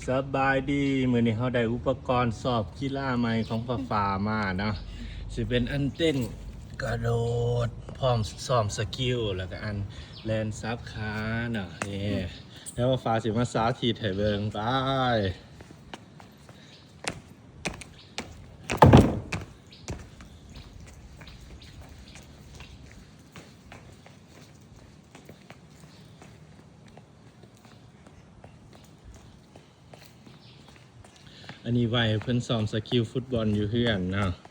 ສະບາຍດີ ມື້ນີ້ເຮົາໄດ້ອຸປະກອນຊ້ອມກິລາໃໝ່ຂອງຟ້າໆມາເນາະ ຊິເປັນອັນເຕັ້ນກະໂດດ ພ້ອມຊ້ອມສະກິວ ແລ້ວກະອັນແລ່ນສັບຂາເນາະ ເອີ ແລ້ວຟ້າຊິມາສາທິດໃຫ້ເບິ່ງ ໄປ. ອັນນີ້ໄວ້ເພິ່ນຊ້ອມສະກິວຟຸດບອນຢູ່ເຮືອນເນາະ.